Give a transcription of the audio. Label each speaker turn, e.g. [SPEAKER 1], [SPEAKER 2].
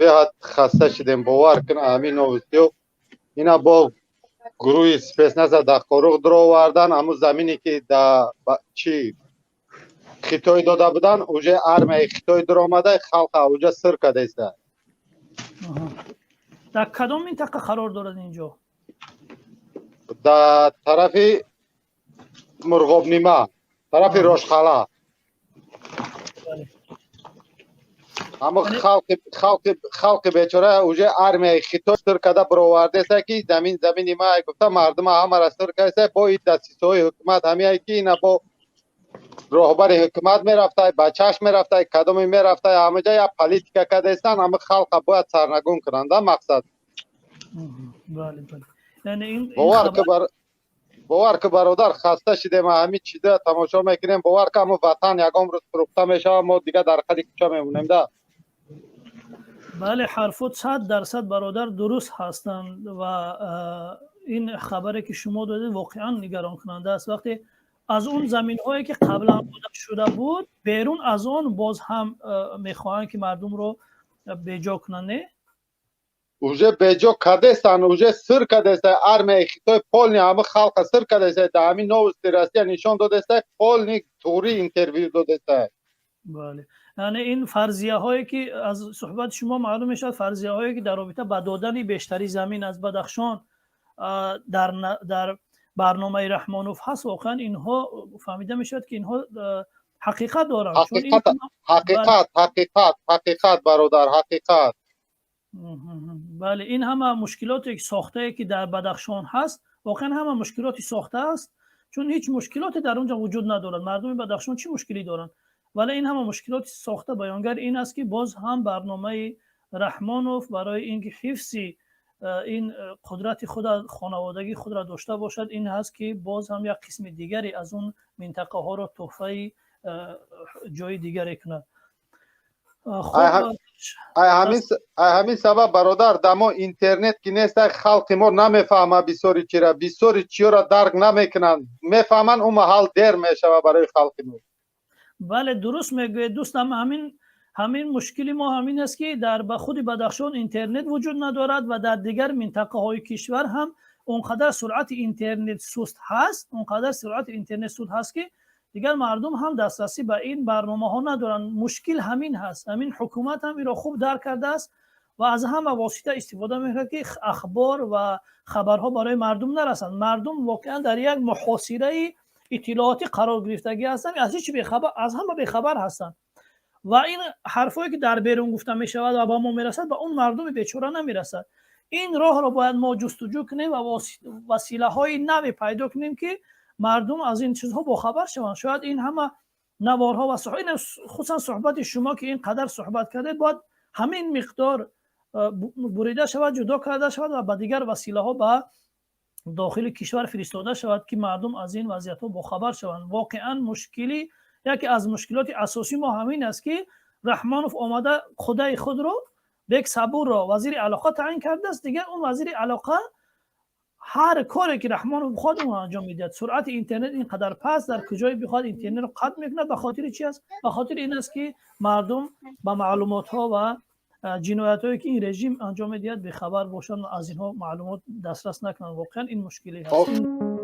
[SPEAKER 1] Беҳад хаста шидем, бовар кун, ҳамин новостиё. Ина бо гурӯҳи спецназа дар Хоруғ дуровардан, ҳамун замине ки да чӣ Хитой дода будан, уже армияи Хитой дуромада, халқа уҷа сир кадаиста.
[SPEAKER 2] Дар кадом минтақа қарор дорад ин ҷо?
[SPEAKER 1] Дар тарафи Мурғобнима, тарафи Рошхала. Ҳамо халқи бечора уже армияи Хитой сир када бировардеса, ки замин замини ма гуфта, мардума ҳамара сир кадаиса. Бо и дастисои ҳукумат ҳамияе, ки ина бо роҳбари ҳукумат мерафтай, бачааш мерафтай, кадоме мерафтай, ҳамаҷа як политика кадаистан, ҳама халқа бояд сарнагун кунанд, мақсад. Бовар ки, бародар, хаста шидем, ҳамин чиза тамошо мекунем. Бовар ки, ҳамн ватан ягон рӯз фурӯхта мешавад, мо дига дар қади кӯча мемонем да.
[SPEAKER 2] Бале, ҳарфот 100%, бародар, дуруст ҳастанд ва ин хабаре, ки шумо додед, воқеан нигаронкунанда аст. Вақте аз он заминҳое, ки қаблан дода шуда буд, берун аз он боз ҳам мехоҳанд, ки мардумро беҷо кунанд, не?
[SPEAKER 1] Уже беҷо кардестан, уже сир кардеста. Армияи Хитой полный ҳама халқа сир кардеста. Дар ҳамин «Новости Россия» нишон додеста, полный тури интервю додеста.
[SPEAKER 2] Бале, яъне ин фарзияҳое, ки аз суҳбати шумо маълум мешавад, фарзияҳое, ки дар робита ба додани бештари замин аз Бадахшон дар барномаи Раҳмонов ҳаст, воқеан инҳо фаҳмида мешавад, ки инҳо ҳақиқат доранд.
[SPEAKER 1] Ҳақиқат, ҳақиқат, ҳақиқат, бародар, ҳақиқат.
[SPEAKER 2] Бале, ин ҳама мушкилоте сохтае, ки дар Бадахшон ҳаст, воқеан ҳама мушкилоти сохта аст, чун ҳеҷ мушкилоте дар он ҷо вуҷуд надорад. Мардуми Бадахшон чӣ мушкилӣ доранд? Вале ин ҳама мушкилоти сохта баёнгар ин аст, ки боз ҳам барномаи Раҳмонов барои ин ки ҳифзи ин қудрати худа, хонаводагии худро дошта бошад, ин ҳаст, ки боз ҳам як қисми дигаре аз он минтақаҳоро тӯҳфаи ҷои дигаре кунад.
[SPEAKER 1] Ай ҳамин сабаб, бародар, дамо интернет ки нест, халқи мо намефаҳма бисёри чира, бисёри чиёра дарк намекунанд. Мефаҳманд, он маҳал дер мешава барои халқи мо.
[SPEAKER 2] Бале, дуруст мегӯед, дӯстам. Ҳамин мушкили мо ҳамин аст, ки дар ба худи Бадахшон интернет вуҷуд надорад ва дар дигар минтақаҳои кишвар ҳам он қадар суръати интернет суст ҳаст, он қадар суръати интернет суст ҳаст, ки дигар мардум ҳам дастрасӣ ба ин барномаҳо надоранд. Мушкил ҳамин ҳаст. Ҳамин ҳукумат ҳам инро хуб дарк кардааст ва аз ҳама восита истифода мекунад, ки ахбор ва хабарҳо барои мардум нарасанд. Мардум воқеан дар як муҳосираи иттилоотӣ қарор гирифтагӣ ҳастанд, аз ҳеҷ бехабар, аз ҳама бехабар ҳастанд ва ин ҳарфое, ки дар берун гуфта мешавад ва ба мо мерасад, ба он мардуми бечора намерасад. Ин роҳро бояд мо ҷустуҷӯ кунем ва василаҳои наве пайдо кунем, ки мардум аз ин чизҳо бохабар шаванд. Шояд ин ҳама наворҳо ва хусусан суҳбати шумо, ки ин қадар суҳбат кардед, бояд ҳамин миқдор бурида шавад, ҷудо карда шавад ва ба дигар василаҳо ба дохили кишвар фиристода шавад, ки мардум аз ин вазъиятҳо бохабар шаванд. Воқеан мушкилӣ, яке аз мушкилоти асосии мо ҳамин аст, ки Раҳмонов омада, худаи худро, Бек Сабурро вазири алоқа таъин кардааст. Дигар он вазири алоқа ҳар коре, ки Раҳмонов бихоҳад, он анҷом медиҳад. Суръати интернет ин қадар паст, дар куҷое бихоҳад, интернетро қатъ мекунад. Ба хотири чи аст? Ба хотири ин аст, ки мардум ба маълумотҳо ва ҷиноятҳое, ки ин режим анҷом медиҳад, бехабар бошанд ва аз инҳо маълумот дастрас накунанд. Воқеан ин мушкиле ҳаст.